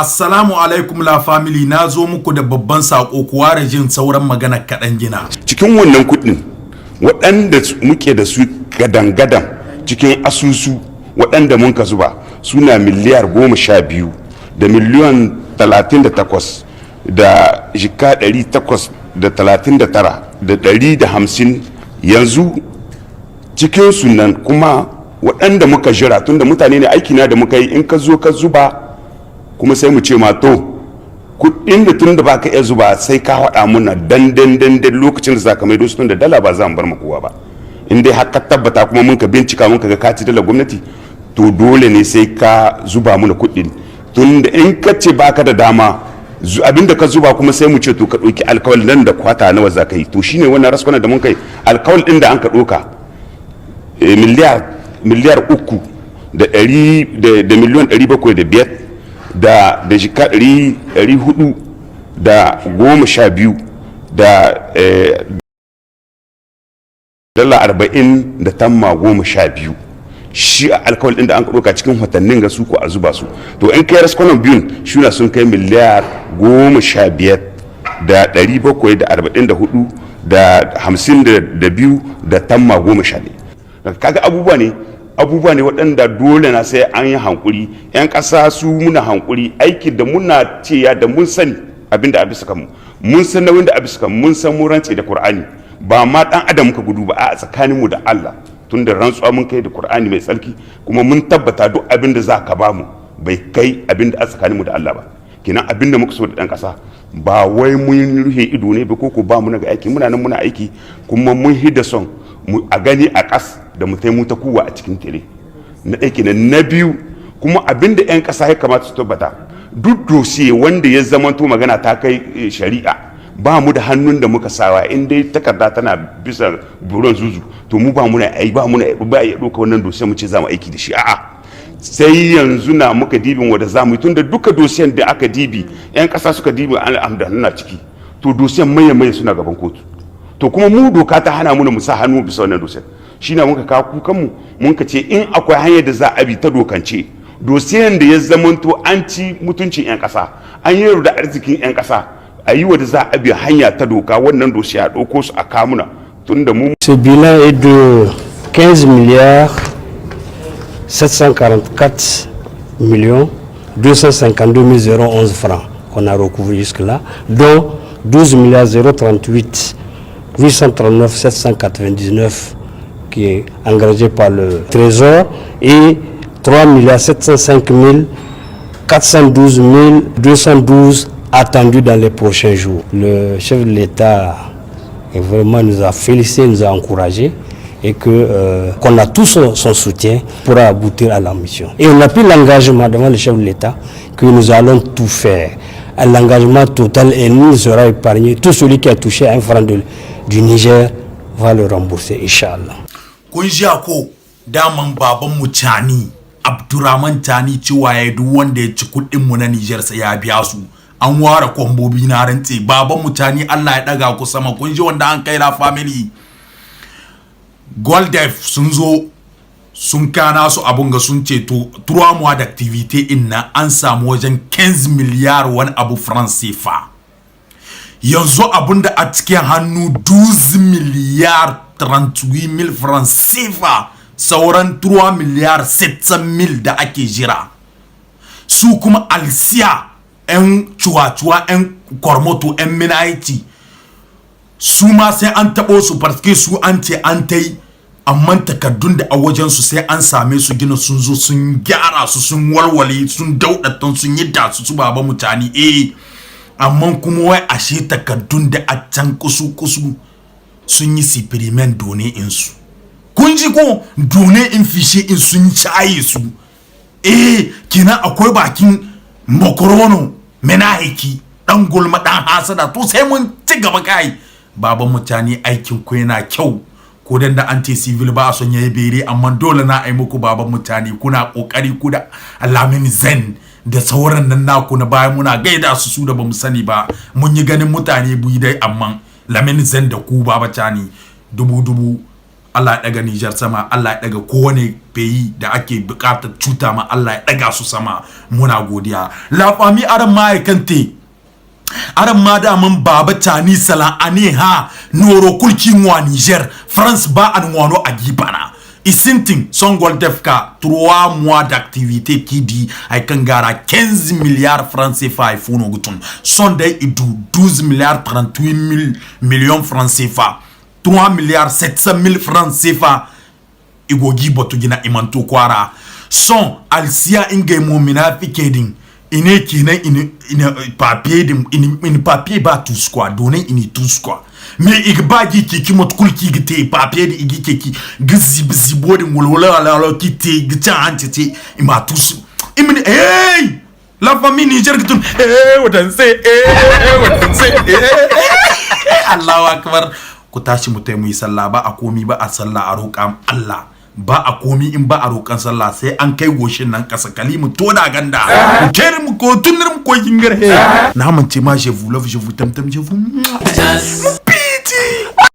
Assalamu alaikum la family, na zo muku da babban sako. Ku ware jin sauran magana kaɗan gina. Cikin wannan kuɗin, waɗanda muke da su gadan-gadan cikin asusu, waɗanda mun ka zuba, suna miliyar 12 da miliyan 38 da jika 839 da 150. Yanzu cikin sunan kuma waɗanda muka jira, tunda mutane ne aikina da muka yi, in ka zo ka zuba kuma sai mu ce ma, to kuɗin da tun da ba ka iya zuba, sai ka haɗa muna dan dan dan dan lokacin da za ka maido su, tun da dala ba za mu bar ma kowa ba. In dai har ka tabbata kuma mun ka bincika, mun ka ga ka ci dala gwamnati, to dole ne sai ka zuba muna kuɗin. Tun da in ka ce baka da dama, abinda ka zuba kuma, sai mu ce to ka ɗauki alkawal nan da kwata nawa za ka yi. To shine wannan raskwana da mun kai, alkawal ɗin da an ka ɗauka, miliyar 3 da ɗari da miliyon 705 da jika 412 da dala 40 da tamma 12. Shi a alkawal ɗin da an ɗauka cikin watannin ga su ko a zuba su. To in kai raskwanan biyun, shuna sun kai miliyar 15 da 744 da 52 da tamma 11. Kaga abubuwa ne waɗanda dole na sai an yi hankuri. 'Yan ƙasa su muna hankuri. Aiki da muna ceya da mun sani abin da a bisa kanmu, mun san nauyin da a bisa kanmu, mun san mun rantse da Kur'ani, ba ma ɗan adam muka gudu ba, a tsakaninmu da Allah, tun da rantsuwa mun kai da Kur'ani mai tsarki. Kuma mun tabbata duk abin da za ka ba mu bai kai abin da a tsakaninmu da Allah ba. Kenan abin da muka so da ɗan ƙasa, ba wai mun rufe ido ne ba ko ba mu ga aiki, muna nan muna aiki. Kuma mun hida son mu a gani a ƙas da mu taimu ta kuwa a cikin tele na ɗaya kenan. Na biyu kuma, abin da 'yan ƙasa ya kamata su tabbata, duk dosiye wanda ya zamanto magana ta kai shari'a, ba mu da hannun da muka sawa. In dai takarda tana bisa buron zuzu, to mu ba mu na ai ba mu na ba ya ɗauka wannan dosiye mu ce za mu aiki da shi. A'a, sai yanzu na muka dibin wanda za mu yi, tunda duka dosiyan da aka dibi, 'yan ƙasa suka dibi alhamdulillah na ciki. To dosiyan maye maye suna gaban kotu. To kuma mu doka ta hana mu mu sa hannu bisa wannan dosiyan. Shi na muka kawo kukanmu, mun ka ce in akwai hanyar da za a bi ta dokance, dosiyan da ya zamanto an ci mutuncin 'yan ƙasa, an yi da arzikin 'yan ƙasa, a yi wa da za a bi hanya ta doka, wannan dosiya a ɗauko su a kamuna, tunda mu Ce bilan est de 15 milliards 744 millions 252 011 francs qu'on a recouvré jusque-là, dont 12 milliards 038 839 799 qui est engagé par le Trésor et 3 milliards 705 412 212 attendus dans les prochains jours. Le chef de l'État vraiment nous a félicité, nous a encouragés et que qu'on a tout son soutien pour aboutir à la mission. Et on a pris l'engagement devant le chef de l'État que nous allons tout faire. Un engagement total et nous sera épargné. Tout celui qui a touché un franc du Niger va le rembourser, Inch'Allah. Kun ji ko daman babanmu Tchiani, Abdurrahman Tchiani, cewa ya duk wanda ya ci kuɗin mu na Niger sai ya biya su. An ware kwambobi, na rantse. Babanmu Tchiani, Allah ya daga ku sama. Kun ji wanda an kai la family. Goldef sun zo sun kana su abun ga, sun ce to 3 mois d'activité in na an samu wajen 15 miliyar wani abu franc CFA. Yanzu abun da a cikin hannu 12 miliyar 38 mil franc CFA, sauran 3 miliyar 700 mil da ake jira. Su kuma alsiya, 'yan cuwa-cuwa, 'yan kwarmoto, 'yan minaiti, su ma sai an taɓo su, parce su an ce an ta yi, amma takardun da a wajensu sai an same su gina, sun zo sun gyara su, sun walwale, sun daudatan, sun yi da su su baba mutane. Eh, amma kuma wai ashe takardun da a can kusu-kusu sun yi supprimer données insu. Kun ji ko? Données in fichier in sun caye su. Eh, kina akwai bakin makorono, menahiki, dan gulma, dan hasada. To sai mun ci gaba. Kai baban mutane, aikin ku yana kyau. Ko dan da an ce civil ba a son yayi bere, amma dole na ai muku. Baban mutane, kuna kokari, ku da Alamin Zen da sauran nan naku na baya, muna gaida su, su da bamu sani ba. Mun yi ganin mutane buyi dai, amma Lamin Zen da ku baba Tchiani dubu dubu. Allah ya daga Niger sama. Allah ya daga kowane pays da ake bukatar cuta ma, Allah ya daga su sama. Muna godiya, la famille. Aran ma ya kante aran ma da man baba tani sala ane ha noro kulki ngwa Niger France ba an ngwano a gibana isintin songol defka 3 mois d'activité qui dit ay kangara 15 milliards francs CFA ay funo gutun sonde idu 12 milliards 38 mille millions francs CFA, 3 milliards 700 mille francs CFA igogi botu gina imanto kwara son alsiya inga mo minafike din ine kenan ine ine papier din ine ine papier ba tous quoi donné ine tous quoi. Mais ig ba gi ki ki mot kul ki gite papier di igi ke ki gizib zibo din wolwola ala ala ki te gicha hanci te ima tous imini. Hey, la famille, Niger gitun eh wadanse eh wadanse eh. Allahu akbar. Ku tashi mu tai mu yi sallah. Ba a komi ba a sallah, a roƙa Allah. Ba a komi in ba a roƙan sallah, sai an kai goshin nan ƙasa kalimu to da ganda mu kere mu ko tunir mu ko kingar he na mance ma. Je vous love, je vous tam tam, je vous